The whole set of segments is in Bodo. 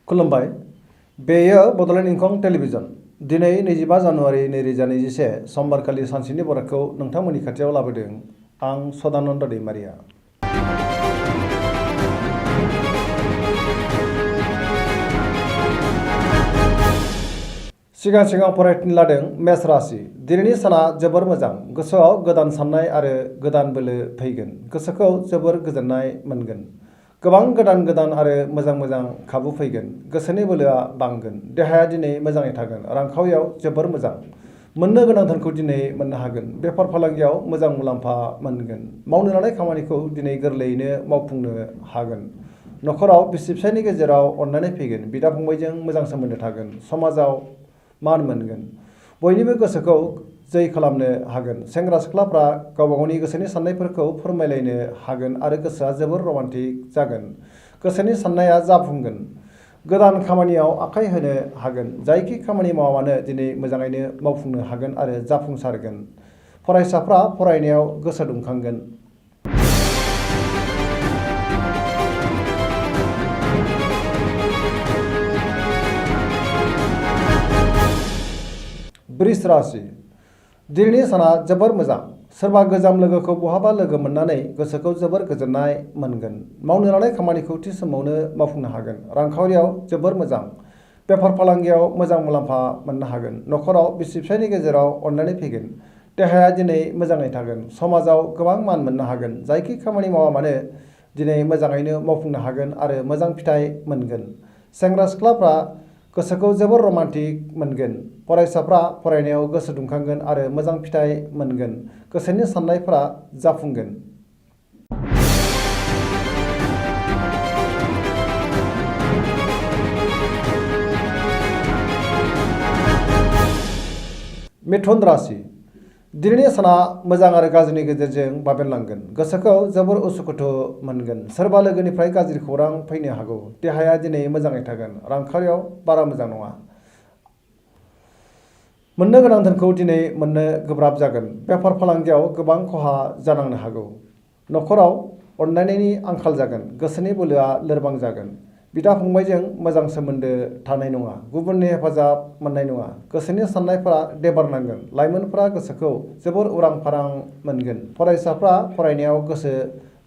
खुलुमबाय बेयो बड'लेण्ड इंखं टेलिभिजन दिनै 25 जानुवारि 2021 समबारखालि सानसेनि बरादखौ नोंथांमोननि खाथियाव लाबोदों आं सदानन्द दैमारिया। सिगां फरायथिनो लादों मेष राशि। दिनैनि साना जोबोर मोजां, गोसोआव गोदान साननाय आरो गोदान बोलो फैगोन। गोसोखौ जोबोर गोजोननाय मोनगोन। गोबां गोदान आरो मोजां खाबु फैगोन। गोसोनि बोलोआ बांगोन। देहाया दिनै मोजाङै थागोन। रांखावरियाव जोबोर मोजां। मोननो गोनां धोनखौ दिनै मोननो हागोन। बेफार फालांगियाव मोजां मुलाम्फा मोनगोन। मावनो लानाय खामानिखौ दिनै गोरलैयैनो मावफुंनो हागोन। न'खराव बिसि फिसायनि गेजेराव अनलायनाय फैगोन। बिदा फंबायजों मोजां सोमोन्दो थागोन। समाजाव मान मोनगोन। बयनिबो गोसोखौ जै खालामनो हागोन। सेंग्रा सिख्लाफ्रा गावबा गावनि गोसोनि साननायफोरखौ फोरमायलायनो हागोन आरो गोसोआ जोबोर रमान्टिक जागोन। गोसोनि साननाया जाफुंगोन। गोदान खामानियाव आखाइ होनो हागोन। जायखि खामानि मावा मानो दिनै मोजाङैनो मावफुंनो हागोन आरो जाफुंसारगोन। फरायसाफ्रा फरायनायाव गोसो दुंखांगोन। वृष राशि। दिनैनि साना जोबोर मोजां। सोरबा गोजाम लोगोखौ बहाबा लोगो मोननानै गोसोखौ जोबोर गोजोननाय मोनगोन। मावनो लानाय खामानिखौ थि समावनो मावफुंनो हागोन। रांखावरियाव जोबोर मोजां। बेफार फालांगियाव मोजां मुलाम्फा मोननो हागोन। न'खराव बिसि फिसायनि गेजेराव अनलायनाय फैगोन। देहाया दिनै मोजाङै थागोन। समाजाव गोबां मान मोननो हागोन। जायखि खामानि मावा मानो दिनै मोजाङैनो मावफुंनो हागोन आरो मोजां फिथाइ मोनगोन। सेंग्रा सिख्लाफ्रा गोसोखौ जोबोर रमान्टिक मोनगोन। फरायसाफ्रा फरायनायाव गोसो दुंखांगोन आरो मोजां फिथाइ मोनगोन। गोसोनि साननायफ्रा जाफुंगोन। मिथुन राशि। दिनैनि साना मोजां आरो गाज्रिनि गेजेरजों बाबेनलांगोन। गोसोखौ जोबोर उसुखुथु मोनगोन। सोरबा लोगोनिफ्राय गाज्रि खौरां फैनो हागौ। देहाया दिनै मोजाङै थागोन। रांखावरियाव बारा मोजां नङा। मोननो गोनां धोनखौ दिनै मोननो गोब्राब जागोन। बेफार फालांगियाव गोबां खहा जानांनो हागौ। न'खराव अनलायनायनि आंखाल जागोन। गोसोनि बोलोआ लोरबां जागोन। बिदा फंबायजों मोजां सोमोन्दो थानाय नङा। गुबुननि हेफाजाब मोननाय नङा। गोसोनि साननायफोरा देबारनांगोन। लाइमोनफोरा गोसोखौ जोबोर उरां फारां मोनगोन। फरायसाफ्रा फरायनायाव गोसो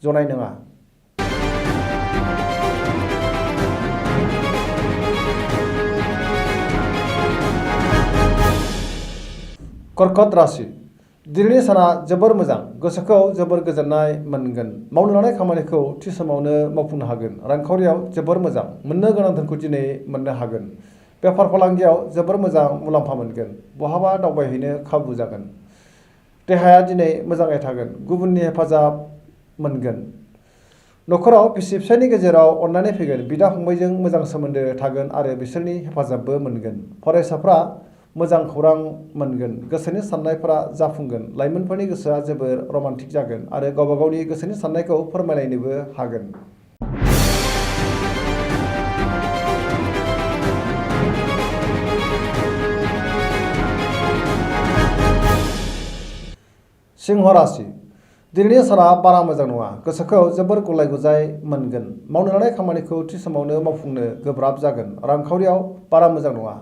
जनाय नङा। कर्कट राशि। दिनैनि साना जोबोर मोजां। गोसोखौ जोबोर गोजोननाय मोनगोन। मावनो लानाय खामानिखौ थि समावनो मावफुंनो हागोन। रांखावरियाव जोबोर मोजां। मोननो गोनां धोनखौ दिनै मोननो हागोन। बेफार फालांगियाव जोबोर मोजां मुलाम्फा मोनगोन। बहाबा दावबायहैनो खाबु जागोन। देहाया दिनै मोजाङै थागोन। गुबुननि हेफाजाब मोनगोन। न'खराव बिसि फिसायनि गेजेराव अनलायनाय फैगोन। बिदा फंबायजों मोजां सोमोन्दो थागोन आरो बिसोरनि हेफाजाबबो मोनगोन। फरायसाफ्रा मोजां खौरां मोनगोन। गोसोनि साननायफोरा जाफुंगोन। लाइमोनफोरनि गोसोआ जोबोर रमान्टिक जागोन आरो गावबा गावनि गोसोनि साननायखौ फोरमायलायनोबो हागोन। सिंह राशि। दिनैनि साना बारा मोजां नङा। गोसोखौ जोबोर गुलाय गुजाय मोनगोन। मावनो लानाय खामानिखौ थि समावनो मावफुंनो गोब्राब जागोन। रांखावरियाव बारा मोजां नङा।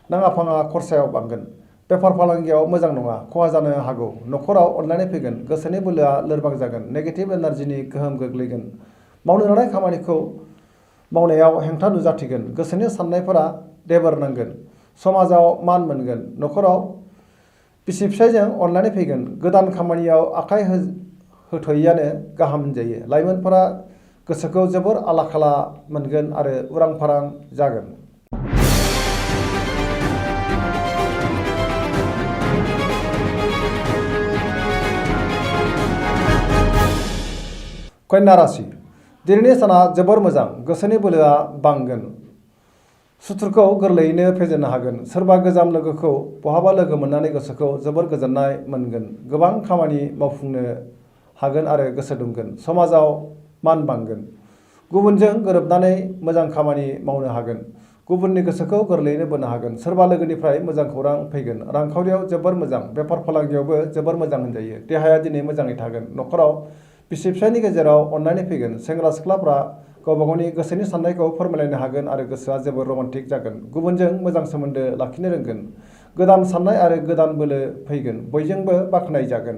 नाङा फाङा खरसायाव बांगोन। बेफार फालांगियाव मोजां नङा। खहा जानो हागौ। न'खराव अनलायनाय फैगोन। गोसोनि बोलोआ लोरबां जागोन। नेगेटिभ एनार्जिनि गोहोम गोग्लैगोन। मावनो लानाय खामानिखौ मावनायाव हेंथा नुजाथिगोन। गोसोनि साननायफोरा देबोरनांगोन। समाजाव मान मोनगोन। न'खराव बिसि फिसायजों अनलायनाय फैगोन। गोदान खामानियाव आखाइ होथ'यैआनो गाहाम होनजायो। लाइमोनफोरा गोसोखौ जोबोर आला खाला मोनगोन आरो उरां फारां जागोन। कन्या राशि। दिनैनि साना जोबोर मोजां। गोसोनि बोलोआ बांगोन। सुथुरखौ गोरलैयैनो फेजेननो हागोन। सोरबा गोजाम लोगोखौ बहाबा लोगो मोननानै गोसोखौ जोबोर गोजोननाय मोनगोन। गोबां खामानि मावफुंनो हागोन आरो गोसो दुंगोन। समाजाव मान बांगोन। गुबुनजों गोरोबनानै मोजां खामानि मावनो हागोन। गुबुननि गोसोखौ गोरलैयैनो बोनो हागोन। सोरबा लोगोनिफ्राय मोजां खौरां फैगोन। रांखावरियाव जोबोर मोजां। बेफार फालांगियावबो जोबोर मोजां होनजायो। देहाया दिनै मोजाङै थागोन। न'खराव बिसि फिसायनि गेजेराव अनलायनाय फैगोन। सेंग्रा सिख्लाफ्रा गावबा गावनि गोसोनि साननायखौ फोरमायलायनो हागोन आरो गोसोआ जोबोर रमान्टिक जागोन। गुबुनजों मोजां सोमोन्दो लाखिनो रोंगोन। गोदान साननाय आरो गोदान बोलो फैगोन। बयजोंबो बाख्नायजागोन।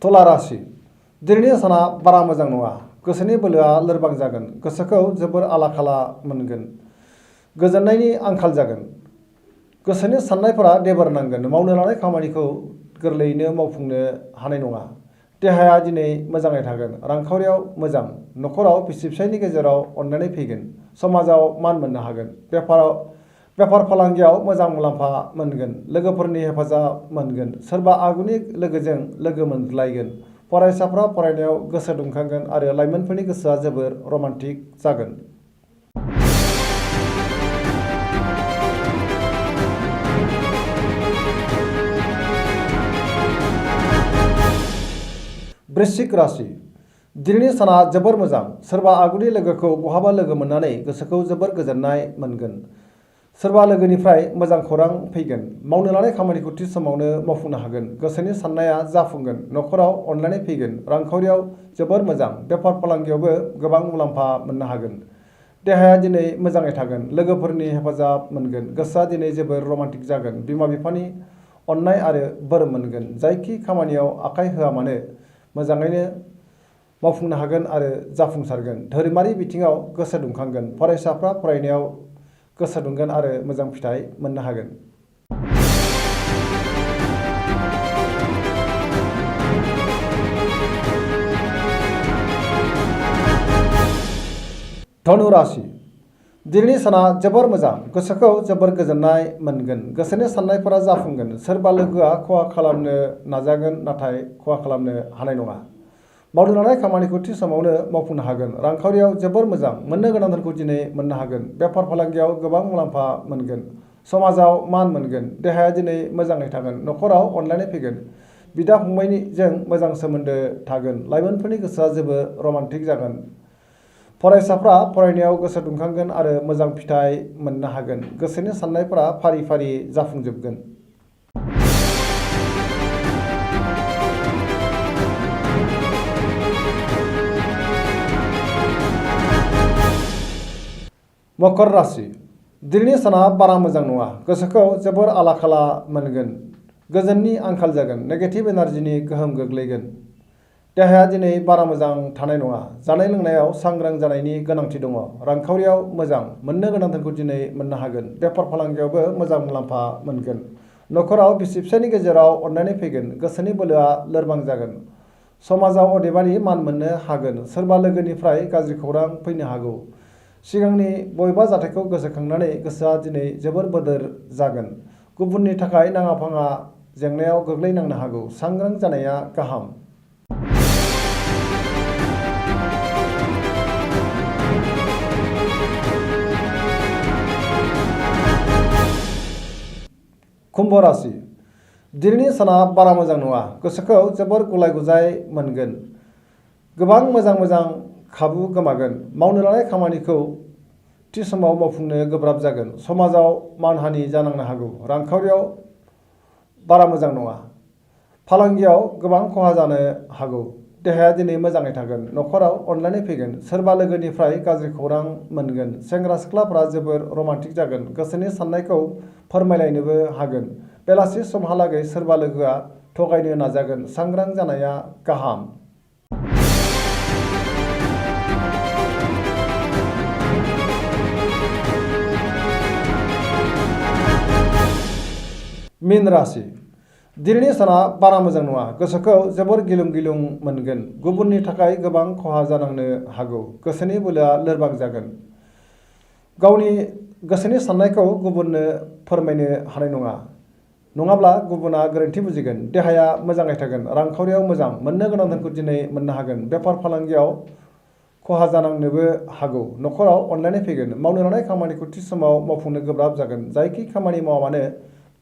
तुला राशि दिनैनि साना बारा मोजां नङा। गोसोनि बोलोआ लोरबां जागोन। गोसोखौ जोबोर आला-खाला मोनगोन। गोजोननायनि आंखाल जागोन। गोसोनि साननायफोरा देबार नांगोन। मावनो लानाय खामानिखौ गोरलैयैनो मावफुंनो हानाय नङा। देहाया दिनै मोजाङै थागोन। रांखावरियाव मोजां। न'खराव बिसि-फिसायनि गेजेराव अनलायनाय फैगोन। समाजाव मान मोननो हागोन। बेफार फालांगियाव मोजां मुलाम्फा मोनगोन। लोगोफोरनि हेफाजाब मोनगोन। सोरबा आगुनि लोगोजों लोगो मोनलायगोन। फरायसाफ्रा फरायनायाव गोसो दुंखांगोन आरो लाइमोनफोरनि गोसोआ जोबोर रमान्टिक जागोन। वृश्चिक राशि दिनैनि साना जोबोर मोजां। सोरबा आगुनि लोगोखौ बहाबा लोगो मोननानै गोसोखौ जोबोर गोजोननाय मोनगोन। सोरबा लोगोनिफ्राय मोजां खौरां फैगोन। मावनो लानाय खामानिखौ थि समावनो मावफुंनो हागोन। गोसोनि साननाया जाफुंगोन। न'खराव अनलायनाय फैगोन। रांखावरियाव जोबोर मोजां। बेफार फालांगियावबो गोबां मुलाम्फा मोननो हागोन। देहाया दिनै मोजाङै थागोन। लोगोफोरनि हेफाजाब मोनगोन। गोसोआ दिनै जोबोर रमान्टिक जागोन। बिमा-बिफानि अननाय आरो बोर मोनगोन। जायखि खामानियाव आखाइ होआ मानो मोजाङैनो मावफुंनो हागोन आरो जाफुंसारगोन। धोरोमारि बिथिङाव गोसो दुंखांगोन। फरायसाफ्रा फरायनायाव गोसो दुंगोन आरो मोजां फिथाइ मोननो हागोन। धनु राशि दिनैनि साना जोबोर मोजां। गोसोखौ जोबोर गोजोननाय मोनगोन। गोसोनि साननायफोरा जाफुंगोन। सोरबा लोगोआ खहा खालामनो नाजागोन नाथाय खहा खालामनो हानाय नङा। मावनो लानाय खामानिखौ थि समावनो मावफुंनो हागोन। रांखावरियाव जोबोर मोजां। मोननो गोनां धोनखौ दिनै मोननो हागोन। बेफार फालांगियाव गोबां मुलाम्फा मोनगोन। समाजाव मान मोनगोन। देहाया दिनै मोजाङै थागोन। न'खराव अनलायनाय फैगोन। बिदा-फंबायजों मोजां सोमोन्दो थागोन। लाइमोनफोरनि गोसोआ जोबोर रमान्टिक जागोन। फरायसाफ्रा फरायनायाव गोसो दुंखांगोन आरो मोजां फिथाइ मोननो हागोन। गोसोनि साननायफोरा फारि-फारि जाफुंजोबगोन। मकर राशि दिनैनि साना बारा मोजां नङा। गोसोखौ जोबोर आला-खाला मोनगोन। गोजोननि आंखाल जागोन। नेगेटिभ एनार्जिनि गोहोम गोग्लैगोन। देहाया दिनै बारा मोजां थानाय नङा। जानाय-लोंनायाव सांग्रां जानायनि गोनांथि दङ। रांखावरियाव मोजां। मोननो गोनां धोनखौ दिनै मोननो हागोन। बेफार फालांगियावबो मोजां मुलाम्फा मोनगोन। न'खराव बिसि-फिसायनि गेजेराव अनलायनाय फैगोन। गोसोनि बोलोआ लोरबां जागोन। समाजाव अदेबानि मान मोननो हागोन। सोरबा लोगोनिफ्राय गाज्रि खौरां फैनो हागौ। सिगांनि बबेबा जाथायखौ गोसोखांनानै गोसोआ दिनै जोबोर बोदोर जागोन। गुबुननि थाखाय नाङा-फाङा जेंनायाव गोग्लैनांनो हागौ। सांग्रां जानाया गाहाम। कुम्भ राशि दिनैनि साना बारा मोजां नङा। गोसोखौ जोबोर गुलाय-गुजाय मोनगोन। गोबां मोजां खाबु गोमागोन। मावनो लानाय खामानिखौ थि समाव मावफुंनो गोब्राब जागोन। समाजाव मानहानि जानांनो हागौ। रांखावरियाव बारा मोजां नङा। फालांगियाव गोबां खहा जानो हागौ। देहाया दिनै मोजाङै थागोन। न'खराव अनलायनाय फैगोन। सोरबा लोगोनिफ्राय गाज्रि खौरां मोनगोन। सेंग्रा-सिख्लाफोरा जोबोर रमान्टिक जागोन। गोसोनि साननायखौ फोरमायलायनोबो हागोन। बेलासि समहालागै सोरबा लोगोआ थगायनो नाजागोन। सांग्रां जानाया गाहाम। मीन राशि दिनैनि साना बारा मोजां नङा। गोसोखौ जोबोर गिलुं-गिलुं मोनगोन। गुबुननि थाखाय गोबां खहा जानांनो हागौ। गोसोनि बोलोआ लोरबां जागोन। गावनि गोसोनि साननायखौ गुबुननो फोरमायनो हानाय नङाब्ला गुबुना गोरोन्थि बुजिगोन। देहाया मोजाङै थागोन। रांखावरियाव मोजां। मोननो गोनां धोनखौ दिनै मोननो हागोन। बेफार फालांगियाव खहा जानांनोबो हागौ। न'खराव अनलायनाय फैगोन। मावनो लानाय खामानिखौ थि समाव मावफुंनो गोब्राब जागोन। जायखि खामानि मावा मानो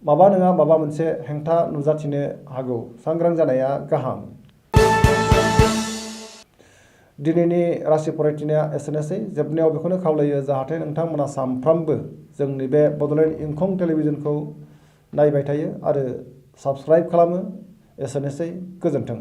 माबा नङा माबा मोनसे हेंथा नुजाथिनो हागौ। सांग्रां जानाया गाहाम। दिनैनि राशि फरायथिनाया एसेनोसै। जोबनायाव बेखौनो खावलायो जाहाथे नोंथांमोना सानफ्रामबो जोंनि बे बड'लेण्ड इंखं टेलिभिजनखौ नायबाय थायो आरो साबस्क्राइब खालामो। एसेनोसै, गोजोन्थों।